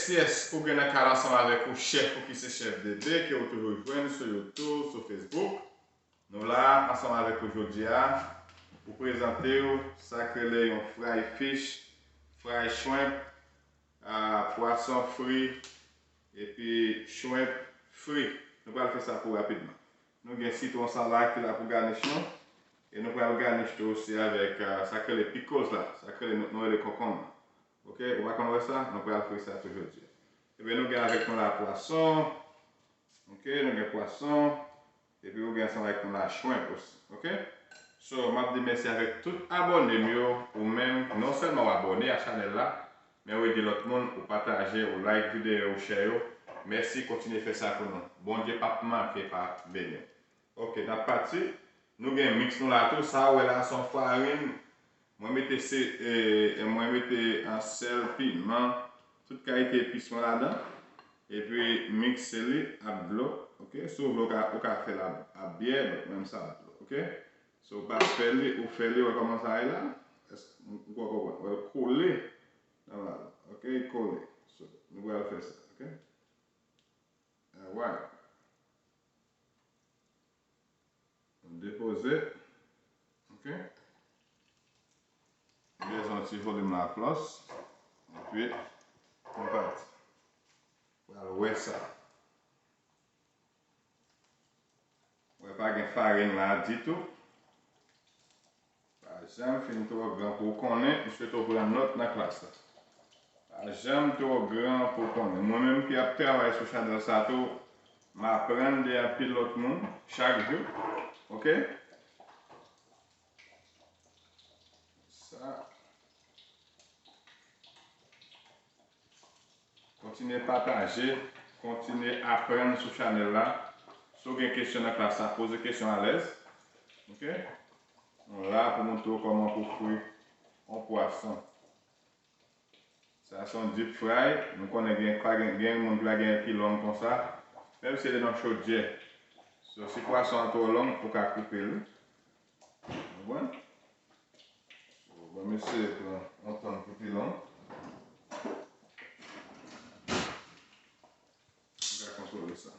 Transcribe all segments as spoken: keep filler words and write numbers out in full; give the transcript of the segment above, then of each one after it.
Yes, ou gen nan kay la ansanm avèk ou chèf ou ki se chèf Dede, ke ou toujou jwenn sou YouTube, sou Facebook. Nou la ansanm avèk ou jodi a pou prezante w sa k rele yon fry fish, fry shrimp, ah, pwason fri, epi shrimp fri. Nou pral fè sa pou rapidman. Nou gen sitwon sa la ki la pou ganish nou. E nou pral ganish tou osi avèk, ah, sa k rele pickles la, sa k rele, nou, nou rele konkonm la. Ok, ou pa konn wè sa? Nou pral fri sa tou jodi a. Ebyen, nou gen avèk nou la pwason. Ok, nou gen pwason. Epi ou gen ansanm avèk nou la shrimp osi. Ok? So, m ap di mèsi avèk tout abòne m yo, ou menm, non sèlman w abòne a chanèl la, men ou ede lòt moun, ou pataje, ou like videyo, ou share yo. Mèsi, kontinye fè sa pou nou. Bondye p ap manke pa beni w. Ok, n ap pati. Nou gen mix nou la tou. Sa ou wè la, se yon farin. Mwen mete se, e, e mwen mete an sèl, piman, tout kalite epis mwen ladan. Epi mikse li ak dlo, ok? Si w vle, ou ka, ou ka fè l ak, ak byè, but mwen, m sa ak dlo, ok? Si w pa fè li, ou fè li, wè kòman sa ye la? Èske ou, ou konprann? Wè l kole nan la, ok? Kole. So, nou pral fè sa, ok? Alright. Nou depoze. Ok. Bezwen yon ti volim la flòs. Epi, nou pati. Pral wè sa. Wè pa gen farin la ditou. Pa janm fin twò gran pou w konnen, m swete w pran nòt nan klas la. Pa janm twò gran pou w konnen. Mwen menm ki ap travay sou chanèl sa tou, m aprann de anpil lòt moun chak jou. Ok? Sa. Kontinye pataje, kontinye aprann sou chanèl la. Si w gen kesyon nan klas la, poze kesyon alèz. Ok? Nou la pou montre w kòman pou fri yon pwason. Sa se yon deep fry. Nou konnen gen, pa gen, gen moun ki pa gen ki long konsa. Menm si se nan chodyè. So, si pwason an twò long, ou ka koupe l. Ou konprann? Bon, mesye, pran yon tang ki pi long. Ou ka kontwole sa.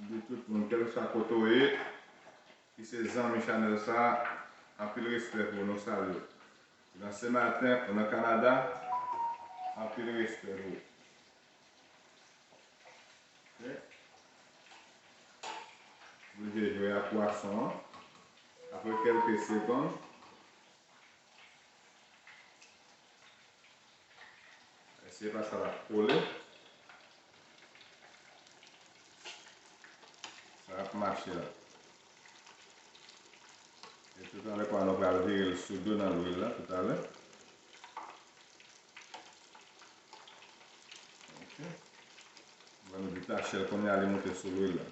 Di tout moun, kèlkeswa kote w ye, ki se zanmi chanèl sa, anpil respè pou nou, salye w. Nan Senmaten, ou nan Kanada, anpil respè pou ou. Ok. Oblije jwe ak pwason an. Apre kèlke segonn, eseye pa sa l ap kole. Sa ap mache la. E toutalè, kwa, nou pral vire l sou do nan lwil la toutalè. Ok. Bon, nou detache l kounye a, li moute sou lwil la.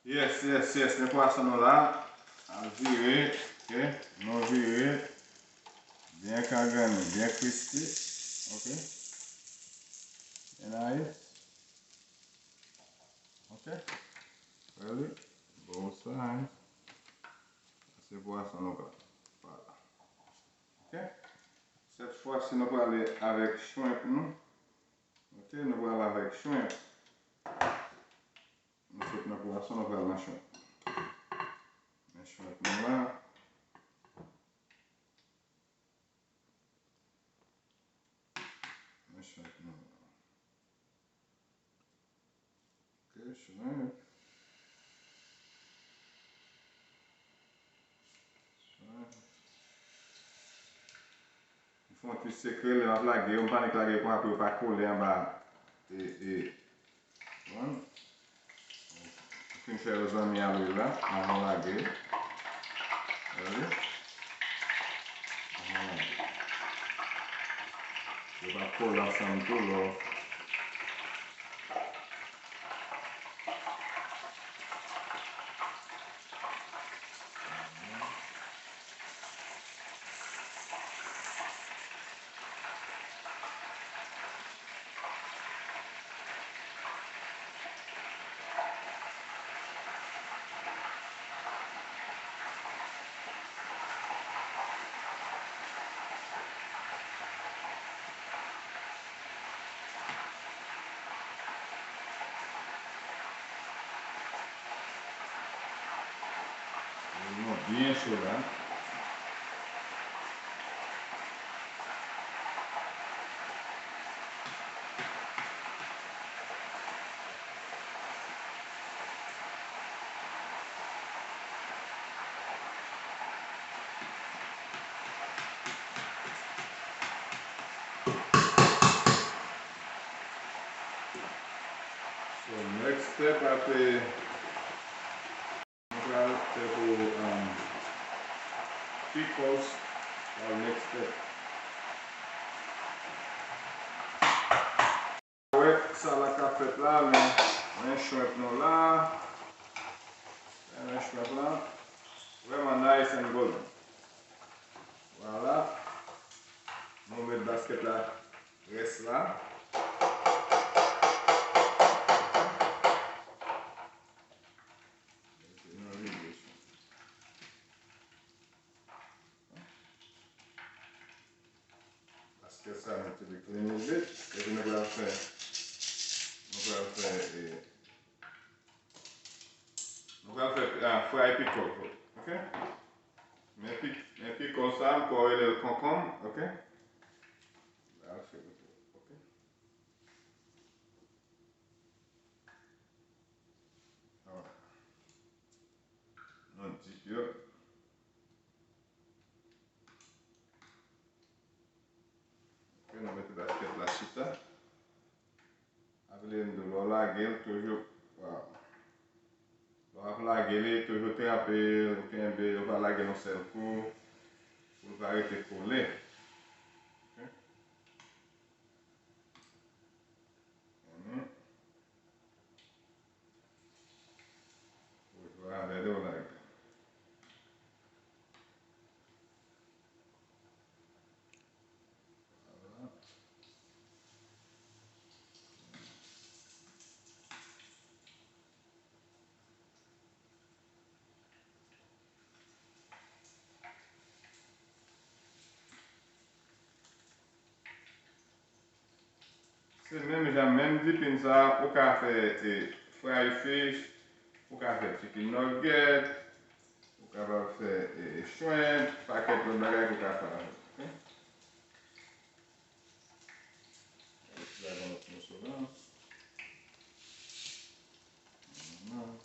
Yes, yes, yes, men pwason nou la. Ap vire, ok. Nou vire. Byen kangrennen, byen crispy. Ok. Byen nice. Ok. Really? Bon, sa, hein? Se pwason nou pral. Voilà. Ok. Sèt fwa si nou prale avèk shrimp nou. Ok, nou pral avèk shrimp. Nou sot nan pwason, nou pral nan shrimp. Men shrimp nou la. Men shrimp nou la. Ok, shrimp. Shrimp. M fè yon ti sekre, lè m ap lage yo, m pa nik lage yo pou apre yo pa kole anba. E, e, bon. M fin fè yo zanmi a lwil la, anvan lage. Gade. Anvan lage. Yo pa kole ansanm tou, lò. Cho la. So, next step apre, nou pral fè pou, um, pickles, pral next step. Wè sa la k ap fèt la, men, men shrimp nou la. Men shrimp la. Vrèman nice and golden. Vwala. Nou met basket la, rès la. Basket sa, nou te clean li bit. Epi nou pral fè, nou pral fè, eh, nou pral fè, ah, fry pickle tou, ok? Men pi, men pickle sa, m kwè yo rele l konkonm, ok? Pral fè l tou, ok? Alright. Nou dip yo. Ok, nou mete basket la chita. Aple m tou, lè w lage l toujou, waw. Lè w ap lage li, toujou trape l, ou kenbe, ou pa lage l yon sèl kou, pou l pa rete kole. Ok? Mhm. Ou jwe avè l, ou lage. Vwala. Se menm jan, menm dipping sa, ou ka fè, eh, fry fish, ou ka fè chicken nugget, ou kapab fè, eh, shrimp, pakèt lòt bagay ke w ka fè avè l, ok? Lage yon lòt moso la. Vwala.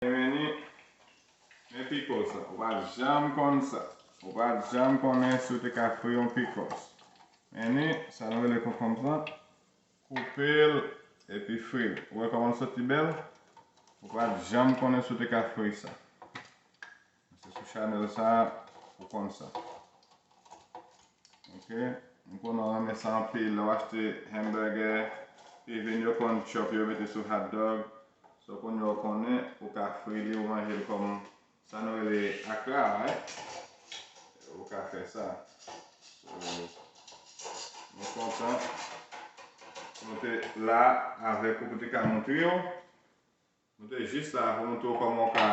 Men ni, men pickles sa. Ou pa t janm konn sa. Ou pa t janm konnen si w te ka fri yon pickles. Men ni, sa nou rele konkonm sa. Koupe l epi fri l. Ou wè kòman l soti bèl? Ou pa t janm konnen si w te ka fri sa. Se sou chanèl sa ou konn sa. Ok? M konnen w renmen sa anpil. Lè w achte hamburger, even yo konn chop yo mete sou hot dog. So kounye a w konnen, ou ka fri li, ou manje l kòm sa nou rele akra, right? Ou ka fè sa. So, nou kontan pou nou te la avèk ou pou te ka montre w. Nou te jis la pou montre w kòman w ka,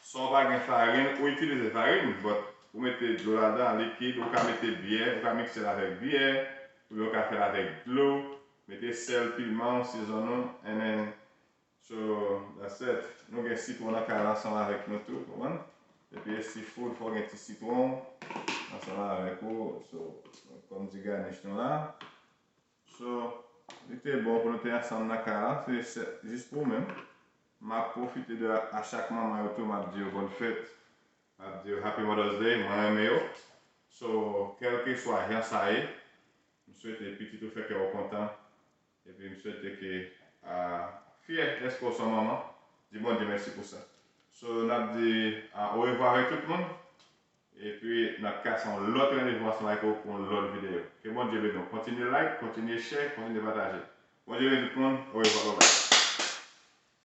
san w pa gen farin, ou itilize farin, but ou mete dlo ladan, likid, ou ka mete byè, ou ka mikse l avèk byè, oubyen ou ka fè l avèk dlo, mete sèl, piman, sizonn ou, and then, so, that's it. Nou gen sitwon nan kay la ansanm avèk nou tou, konprann? Epi e seafood, fò w gen ti sitwon ansanm avèk ou. So, kòm ti garnish nou la. So, li te bon pou nou te ansanm nan kay la, se, se jis pou ou menm. M ap pwofite de a, a chak manman yo tou, m ap di yo bòn fèt, m ap di yo Happy Mother's Day, mwen renmen yo. So, kèlkeswa jan sa ye, m swete pitit ou fè kè w kontan, epi m swete ke, a, fyè dèske w se yon manman, di Bondye mèsi pou sa. So, n ap di, a, orevwa avèk tout moun. Epi, n ap kase yon lòt randevou ansanm avèk ou pou yon lòt videyo. Ke Bondye beni w. Kontinye like, kontinye share, kontinye pataje. Bondye beni tout moun. Orevwa, babay.